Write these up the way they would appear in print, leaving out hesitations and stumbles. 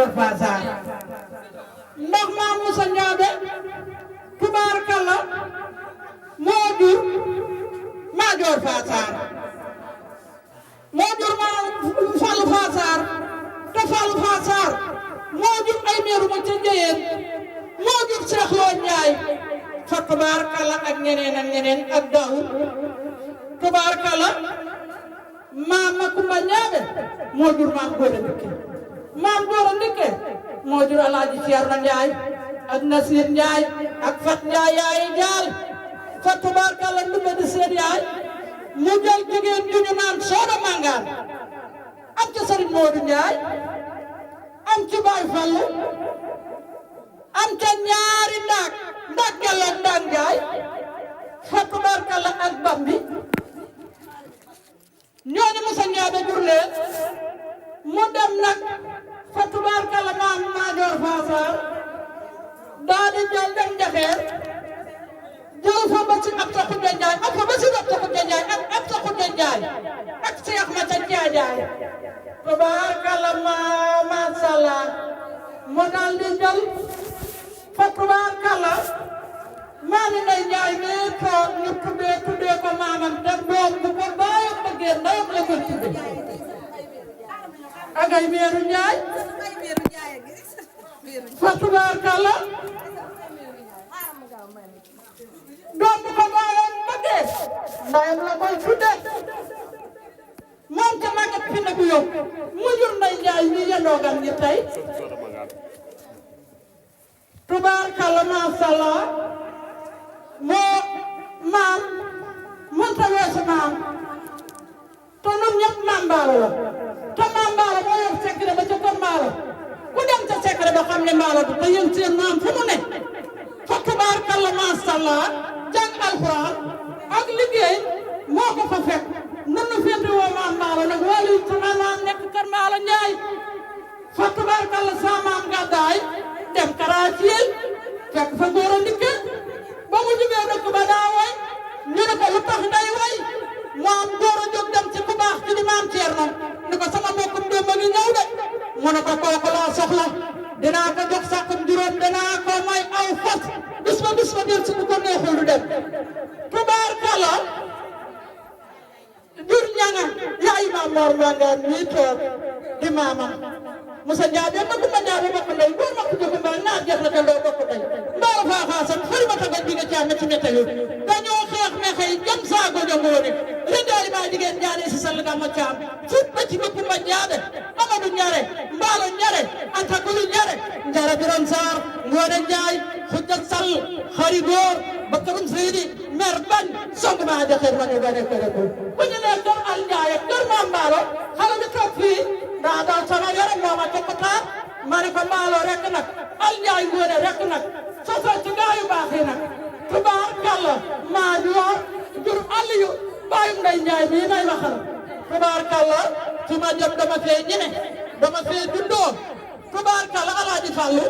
Madior Fassar ndax maam Moussa Ndiabe tubaarkalla moo jur Madior Fassar moo jur maam Fallou Fassar te Fallou Fassar moo jur ay meeru ma ca Njëyeen moo jur Cheikh Lo Ndiaye fa tubaarkalla ak ñeneen ak Daoud tubaarkalla maam Makumba Ndiabe moo jur maam Gora Ndické maam Gora Ndické moo jur Alaaji Ceerno Ndiaye ak Nasir Ndiaye ak Fat Ndiaye yaayi jaal fa tubaarkalla ndumbe di seen yaay mu jël jigéen ju ñu naan Sooda Mangaan am ci Sëriñ Moodu Ndiaye am ci Baay Fallu am ca ñaari ndaag Galla ak Ndaag Ndiaye fa tubaarkalla ak Bambi ñooñu Moussa Ndiabe jur leen mu dem nag fa tubaarkalla maam Madior Fassar daa di jël dem Njaxeer jël fa ba ci ab taxu Njaay ak fa ba ci ab taxu Njaay ak ab taxu Njaay ak Cheikh Mata Njaay tubaarkalla macha Allah mu daal di jël fa tubaarkalla maami Ndey Njaay mi toog ñu tuddee ko maamam te doom bu ko baayam bëggee ndeyam la ko tuddee ak ay meeru Njaay fa tubaarkalla doom bu ko baayam bëggee ndeyam la koy tuddee moom ca màggat fi ne bu yóbbu mu jur Ndey Njaay mi yendoogan ñi tey tubaarkalla maasàllaa moo maam mënta weesu maam te ñun ñëpp maam Mbaalo la te maam Mbaalo moo yor secret ba ca kër Mbaalo ku dem ca secret ba xam ne Mbaalo du te yéen seen maam fu mu ne fa tubaarkalla maasàllaa jàng alxuraan ak liggéey moo ko fa fekk nun nu féete woo maam Mbaalo nag wala it sama maam nekk kër Mbaalo Njaay fa tubaarkalla sa maam gàddaay dem Karaasiil fekk fa Gora Ndické ba mu jógee dëkk ba daa way ñu ne ko lu tax day way maam Gora jóg dem ci ku baax ci di maam Thierno ni ko sama mbokkum démb ngi ñëw de mu ne ko kooku laa soxla dinaa ko jox sàkkum juróom dinaa ko may aw fas bis ba del si bu ko neexul du dem tubaarkalla jur ñanga yaay maam Mor Mbangaan ñii toog di maamam Moussa Ndiabe ma Kumba Ndiabe bokk ndey góor ma ko jóg mbaa naa jeex na te doo bokk ndey mbaa faa xaasam xëy ma tagal bi nga caame ci météo dañoo xeex mexe yi jam saago jongoone rindaali maa jigéen jaane si sall ga ma caam fut ba ci ma Kumba Ndiabe Amadou Ñare Mbaalo Ñare Anta Kulu Ñare Njara Biram Saar Ngoone Njaay Xujja Sall xari góor Bakarum Seydi mer bañ song maa jaxeer ma ñu gane kër ko bu ñu nee kër Al Njaay ak kër Maam Mbaalo xale bi toog fii daa daal sama yaram moo ma tokkataar ma ne ko Mbaalo rek nag Al Njaay Ngoone rek nag sosoo ci gaa yu baax yi nag tubaarkalla maa joor jur Aliyu baayum Ndey Njaay mii may waxal tubaarkalla fi ma jëm dama fee ñeme dama fee juddoo tubaarkalla Alaaji Fallu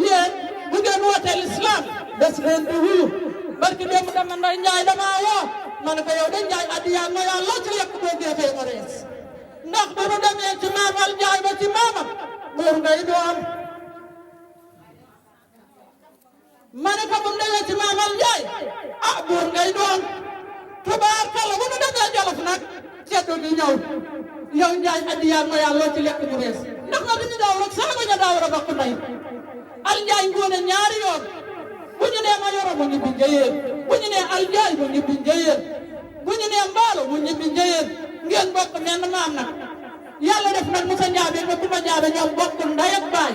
yéen bu ngeen wootee l'islam des leen di wuyu barki démb dama Ndey Njaay damaa woo ma ne ko yow de Njaay addiyaa ma yàlla ci lekk boo geefee ma rees ndax bu nu demee ci maamal Njaay ba ci maamam buur ngay doon ma ne ko bu nu demee ci maamal Njaay ah buur ngay doon tubaarkalla bu nu demee Jolof nag ceddo gi ñëw yow Njaay addiyaa ma yàlla ci lekk mu rees ndax na bi ñu daaw rek saaga ña daaw rek bokk ndey Al Njaay Ngoone ñaari yoon bu ñu nee ma yoro mu ñibbi Njëyeen bu ñu nee Al Njaay mu ñibbi Njëyeen bu ñu nee Mbaalo mu ñibbi Njëyeen ngeen bokk menn maam nag yàlla def nag Moussa Ndiabe ma Kumba Ndiabe ñoom bokk ndey ak baay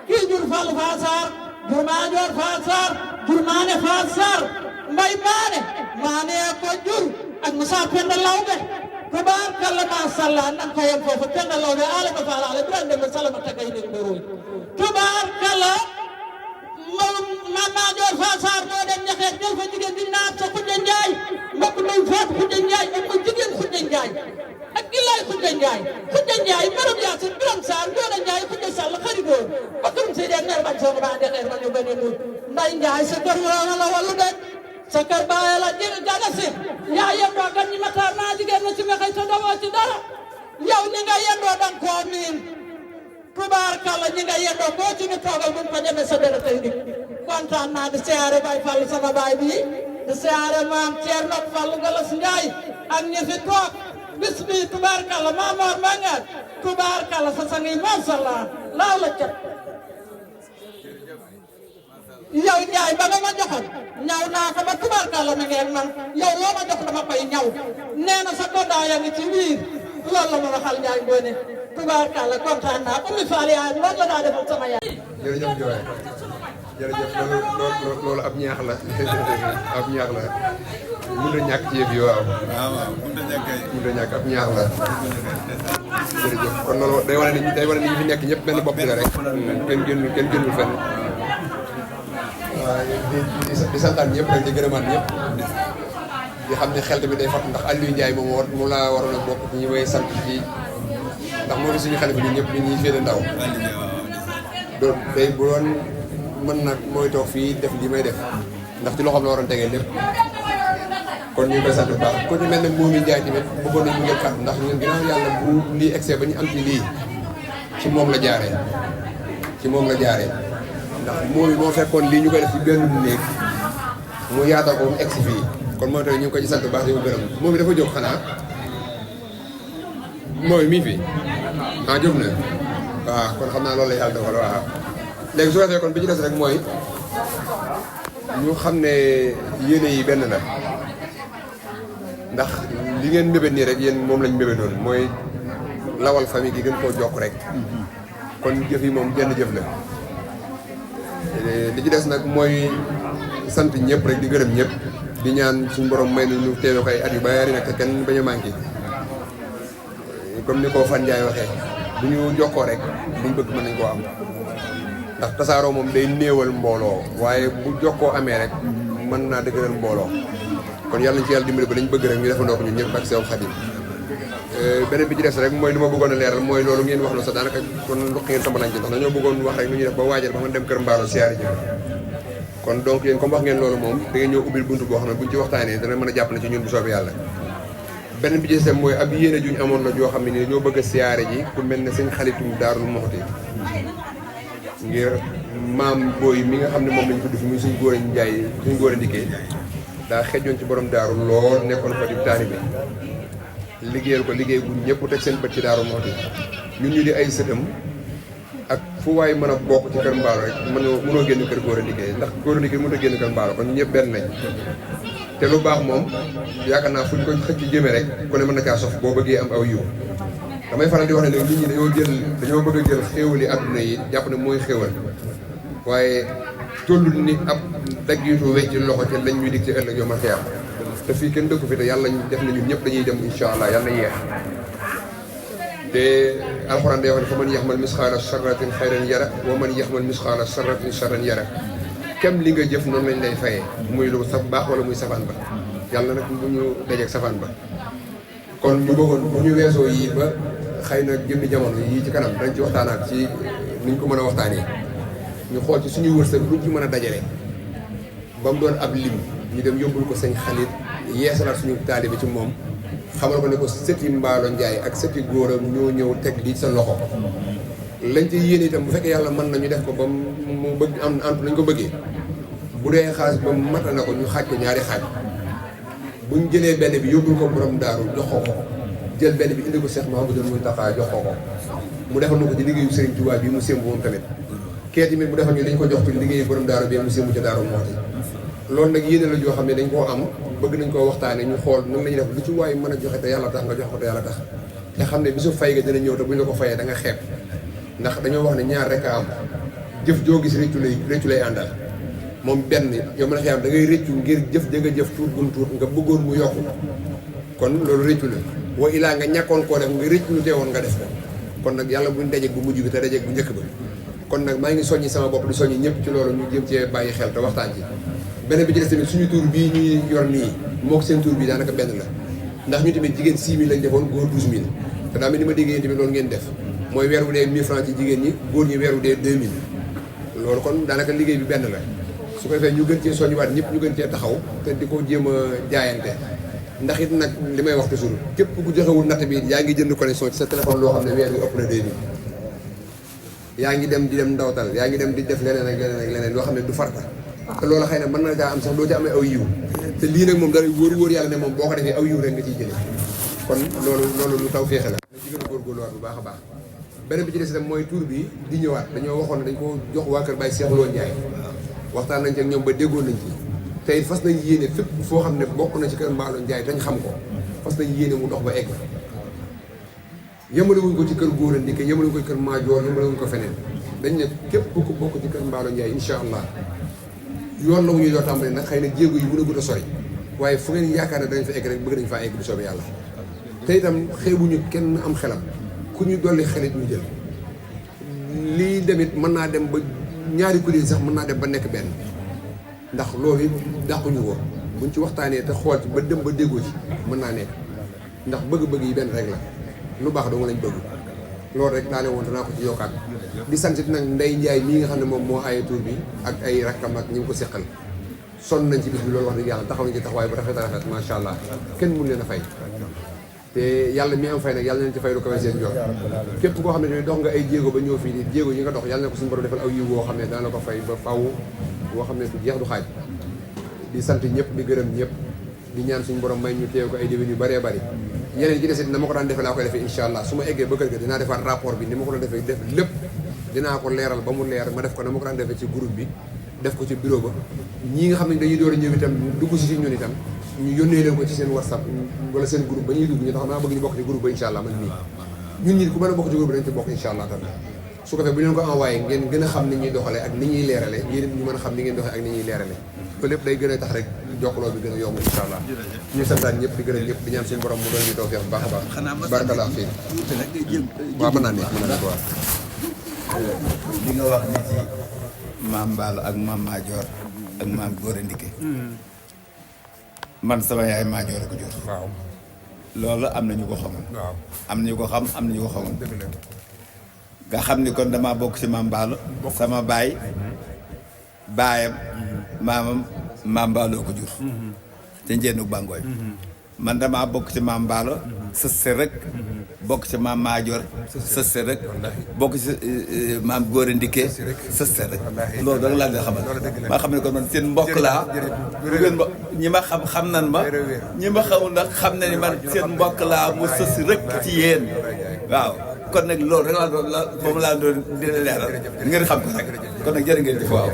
kii jur Fallou Fassar jur Madior Fassar jur Maane Fassar Mbay Maane ko jur ak Moussa Penda Lawbe tubaarkalla maasàllaa nan ko yem foofu Penda Lawbe ale ko faala ale biran dem salama tagay nek mboroy tubaarkalla ma Madior Fassar moo dem Ñaxeet jël fa jigéen di naat sa Xujja Njaay mbokk nuy faat Xujja Njaay ak ko jigéen Xujja Njaay ak gillaay Xujja Njaay maram Yaasin Biram Saar Ngoone Njaay Xujja Sall xari góor bakkarum Seydi ak ner bañ soo ba dexeer ma ñu bene mu Nday Njaay sa kër wala la wallu de sa kër baay la jël jagasi yaa yendoo gan ñi mataar naa jigéen na ci mexey sa dawoo ci dara yow ñi nga yendoo dang koo miin tubaarkàlla ñi nga yendoo boo ci ni toogal buñ ko ñeme sa dara tey dik kontaan naa di siyaare Baay Fall sama baay bi di siyaare maam Thierno Fall Galas Njaay ak ñi fi toog bis bi tubaarkàlla Maamoor Mangaan tubaarkàlla sa sangi masha Allah laaw la cat yow Njaay ba nga ma joxoon ñaw naa ko ba tubaarkàlla mi ngeen man yow loo ma jox dama koy ñaw nee na sa goddaa yaa ngi ci biir loolu la ma waxal Njaay Ngoone tubaarkàlla kontaan naa Oumy Fall yaay loolu la daa defal sama yaay. jërëjëf Joy jërëjëf loolu ab ñaax la ab ñaax la mënut a ñàkk ci yëf yi waaw. waaw mënut a ñàkk ab ñaax la. jërëjëf kon loolu day wane ni ñi fi nekk ñëpp benn bopp bi la rek. kenn génnul fenn. waaw di santaan ñëpp rek di gërëmaat ñëpp. di xam ne xel tamit day fàtt ndax Aliou Ndiaye moom laa waroon a bokk ñi may sant ci ndax moo di suñu xale bi ñun ñëpp ñun ñuy féete ndaw. doon day bu doon mën nag mooy toog fii def li may def ndax ci loxoom la waroon tegee lépp kon ñu ngi koy sant bu baax ku ci mel ne Momy Ndiaye tamit bëggoon nañu ngeen kat ndax ñun ginnaaw yàlla bu lii excès ba ñu am ci lii ci moom la jaaree ndax Momy moo fekkoon lii ñu koy def ci benn néeg mu yaatal ko mu egsi fii kon moom tamit ñu ngi ko ci sant bu baax di ko gërëm Momy dafa jóg xanaa Momy mii fi jóg na waaw kon xam naa loolu la yàlla dogal waaw léegi su ko defee kon bi ci des rek mooy ñu xam ne yéene yi benn la ndax li ngeen mébét nii rek yéen moom lañ mébétoon mooy lawal famille gi gën koo jokk rek kon jëf yi moom jenn jëf la li ci des nag mooy sant ñëpp rek di gërëm ñëpp di ñaan suñu borom may na ñu teewe ko ay at yu bari nag te kenn bañ a manqué comme ni ko Fan Ndiaye waxee bu ñu jokkoo rek liñ bëgg mën nañ koo am ndax tasaaroo moom day néewal mbooloo waaye bu jokkoo amee rek mën naa dëgëral mbooloo kon yàlla nañ ci yàlla dimbali ba lañ bëgg rek ñu defandoo ko ñun ñëpp ak Seex Xaadim beneen bi ci des rek mooy li ma bëggoon a leeral mooy loolu ngeen wax na sax daanaka kon luq ngeen sama lañ ci ndax dañoo bëggoon wax rek nu ñuy def ba waajal ba nga dem kër Mbaalo siyaari ji kon donc yéen comme wax ngeen loolu moom da ngeen ñëw ubbil buntu boo xam ne buñ ci waxtaanee dana mën a jàpp na ci ñun bu soobee yàlla beneen bi ci des mooy ab yéene juñ amoon la joo xam ne ni dañoo bëgg a siyaare ji ku mel ne sëñ Xalitum Daarul Muxti ngir maam booy mi nga xam ne moom lañ tudd fi muy suñ góor a njaay suñ góor a ndikkee daa xejoon ci borom daaru lool nekkoon fa di taalibe liggéeyal ko liggéey bu ñëpp teg seen bët ci Daaru Muxti ñun ñu di ay sëtam ak fu waay mën a bokk ci kër Mbaalo rek mënoo génn kër góor a ndikkee ndax góor a ndikkee mënut a génn kër Mbaalo kon ñu ñëpp benn lañ te lu baax moom yaakaar naa fuñ ko xëcc jëmee rek ku ne mën na caa sof boo bëggee am aw yiw damay faral di wax ne nag nit ñi dañoo bëgg a jël xéewali adduna yi jàpp ne mooy xéewal waaye tollul ni ab daggiitu wecc loxo te lañ ñuy dig ci ëllëg yow ma xiyam te fii kenn dëkku fi te yàlla def na ñun ñëpp dañuy dem insha allah yàlla yeex te alxuraan day wax ne fa man yaxmal misxaala sarratin xayran yara wa man yaxmal misxaala sarratin sarran yara kem li nga jëf noonu lañ lay fayee muy lu saf baax wala muy safaan ba yàlla nag bu ñu dajeeg safaan ba kon ñu bëggoon bu ñu weesoo yii ba xëy na jëmmi jamono yii ci kanam dañ ci waxtaanaat ci niñ ko mën a waxtaanee ñu xool ci suñuy wërsëg luñ ci mën a dajale ba mu doon ab lim ñu dem yóbbul ko sëñ Xalit yeesalaat suñu taalibe ci moom xamal ko ne ko sëti Mbaalo Njaay ak sëti góoram ñoo ñëw teg lii sa loxo lañ ci yéene itam bu fekkee yàlla mën nañu def ko ba mu bëgg am antu nañ ko bëggee bu dee xaalis ba mata na ko ñu xaaj ko ñaari xaaj buñ jëlee benn bi yóbbul ko borom daaru jox ko jël benn bi indi ko Cheikh Mouhamadoul Mountakha jox ko mu defal na ko ci liggéeyu Serigne Touba bi mu sémb moom tamit kee tamit mu defal ñu dañ ko jox ci liggéeyu borom daaru bi mu sémb ca Daaru Muxti loolu nag yéene la joo xam ne dañ koo am bëgg nañ koo waxtaane ñu xool nan la ñuy def lu ci waay mën a joxe te yàlla tax nga jox ko te yàlla tax te xam ne bisu fay ga dina ñëw te buñ la ko fayee da nga xeeb ndax dañoo wax ne ñaar rek a am jëf joo gis réccu lay àndal moom benn yow mën a xëy am da ngay réccu ngir jëf ja nga jëf tuut gun tuut nga bëggoon mu yokku kon loolu réccu la wa ilaa nga ñàkkoon koo def nga réccu lu teewoon nga def ko kon nag yàlla buñ dajeeg bu mujj bi te dajeeg bu njëkk ba kon nag maa ngi soññi sama bopp di soññi ñëpp ci loolu ñu jëm cee bàyyi xel te waxtaan ci beneen bi ci des tamit suñu tuur bii ñuy yor nii mook seen tuur bi daanaka benn la ndax ñu tamit jigéen 6 000 lañ defoon góor 12 000 te daa mel ni ma déggee yéen tamit loolu ngeen def mooy weer wu dee 1000 francs ci jigéen ñi góor ñi weer wu dee 2000 loolu kon daanaka liggéey bi benn la su ko defee ñu gën cee soññiwaat ñëpp ñu gën cee taxaw te di ko jéem a jaayante ndax it nag li may wax toujours képp ku joxewul natt bi yaa ngi jënd connexion ci sa téléphone loo xam ne weer bi ëpp na 2000 yaa ngi dem di dem ndawtal yaa ngi dem di def leneen ak leneen ak leneen loo xam ne du farata te loolu xëy na mën na daa am sax doo ci amee aw yiw te lii nag moom dalay wóor yàlla ne moom boo ko defee aw yiw rek nga ciy jëlee kon loolu lu taw féexe la na ci gën a góorgóorluwaat bu baax a baax beneen bi ci des itam mooy tour bi di ñëwaat dañoo waxoon ne dañ ko jox waa kër Baye Cheikh Lo Ndiaye waxtaan nañ ci ak ñoom ba déggoon nañ ci te it fas nañ yéene fépp foo xam ne bokk na ci kër Mballo Ndiaye dañ xam ko fas nañ yéene mu dox ba egg yëmale wuñ ko ci kër Góora Ndike yëmale wuñ ko ci kër Maajoor yëmale wuñ ko feneen dañ ne képp ku bokk ci kër Mballo Ndiaye incha allah yoon la mu ñuy doo tàmbali nag xëy na jéego yi mën a gudd a sori waaye fu ngeen yaakaar ne dañ fa egg rek bëgg nañ faa egg bu soobee yàlla te itam xeebuñu kenn am xelam ku ñu dolli xelit ñu jël lii demit mën naa dem ba ñaari kuréel sax mën naa dem ba nekk benn ndax loolu it dàquñu ko buñ ci waxtaanee te xool ci ba dem ba déggoo ci mën naa nekk ndax bëgg-bëgg yi benn rek la lu baax dong lañ bëgg loolu rek laa ne woon danaa ko ci yokkaat di sant nag Ndey Njaay mii nga xam ne moom moo aaye tur bi ak ay rakkam ak ñi ngi ko seqal sonn nañ ci bis bi loolu wax dëgg yàlla taxaw nañ ci taxawaay bu rafet a rafet macha allah kenn mun leen a fay te yàlla mi am fay nag yàlla nañ ci fay lu kawe seen jox képp koo xam ne dox nga ay jéego ba ñëw fii nii jéego yi nga dox yàlla na ko suñu borom defal aw yiw woo xam ne dana la ko fay ba faw boo xam ne du jeex du xaaj di sant ñëpp di gërëm ñëpp di ñaan suñu borom may ñu teew ko ay déwén yu bëree bëri yeneen ci desit na ma ko daan defee laa koy defee incha allah su ma eggee ba kër ga dinaa defaat rapport bi ni ma ko doon defee def lépp dinaa ko leeral ba mu leer ma def ko na ma ko daan defee ci groupe bi def ko ci bureau ba ñii nga xam ne dañuy door a ñëw itam dugg si ñun itam ñu yónnee leen ko ci seen whatsapp wala seen groupe ba ñuy dugg ñu tax naa bëgg ñu bokk ci groupe ba incha allah man nii ñun ñi ku mën a bokk ci groupe bi dañ ci bokk incha allah tam su ko defee bu ñu leen ko envoyé ngeen gën a xam ni ñuy doxalee ak ni ñuy leerale yéen ñu mën a xam ni ngeen doxee ak ni ñuy leerale ko lépp day gën a tax rek jokkaloo bi gën a yomb incha allah ñu santaan ñëpp di gërëm ñëpp di ñaan suñu borom mu doon ñu toog bu baax a baax barakallah fii waaw mën naa nekk waaw li nga wax ni ci maam Mballo ak maam Maajoor ak maam Góora Ndike man sama yaay Maajoor a ko jur waaw loolu am na ñu ko xamoon waaw am na ñu ko xam am na ñu ko xamoon nga xam ni kon damaa bokk ci maam Mballo sama baay baayam maamam maam Mballo ko jur ca njeenug Bangooy man damaa bokk ci maam Mballo sës se rek bokk ci maam Maajoor sës se rek bokk ci maam Góora Ndike sës se rek loolu danga laa nga xamal maa xam ne kon man seen mbokk laa bu ngeen ma ñi ma xam nan ma ñi ma xamul nag xam na ni man seen mbokk laa mu sës rek ci yéen waaw kon nag loolu rek laa doon la moom laa doon dina leeral ngeen xam ko nag kon nag jërë ngeen jëf waaw